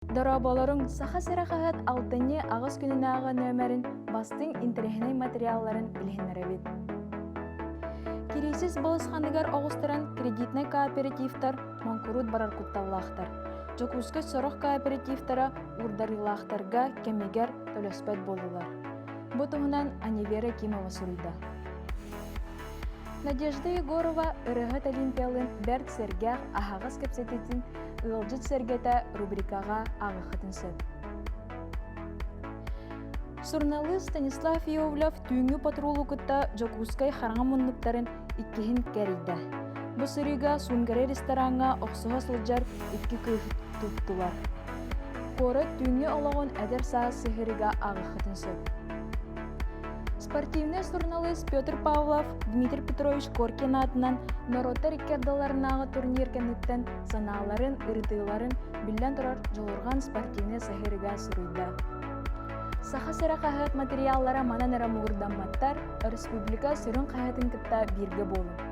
Дорооболоруҥ! Саха сирэ хаһыат алтынньы аҕыс күнүнээҕи нүөмэрин бастыҥ интэриэһинэй материалларын билиһиннэрэбит. Кириисис балысханыгар оҕустаран кредитнай кооперативтар моҥкуруут барар кутталлаахтар. Дьокуускай сорох кооперативтара уурдарыылаахтарга кэмигэр төлөспөт буоллулар. Бу туһунан Анивера Кимова суруйда. Надежда Егорова ырыаһыт Олимпиялыын бэрт сэргэх аһаҕас кэпсэтиитин Ыалдьыт сэргэтэ рубрикаҕа ааҕыаххытын сөп. Суруналыыс Станислав Иовлев түүҥҥү патрулу кытта Дьокуускай хараҥа муннуктарын иккиһин кэрийдэ. Бу сырыыга Сунгари рестораҥҥа охсуһа сылдьар икки кыыс туттулар. Куорат түүҥҥү олоҕун эдэр саас сыһыарыга ааҕыаххытын сөп. Спортивнай суруналыыс Петр Павлов Дмитрий Петрович Коркин аатынан норуоттар икки ардыларынааҕы турнир кэнниттэн санааларын, ырытыыларын биллэн турар Дьулурҕан спортивнай саһыарыга суруйда. Саха сирэ хаһыат материаллара манан эрэ муҥурдамматтар, республика сүрүн хаһыатын кытта бииргэ буолуҥ.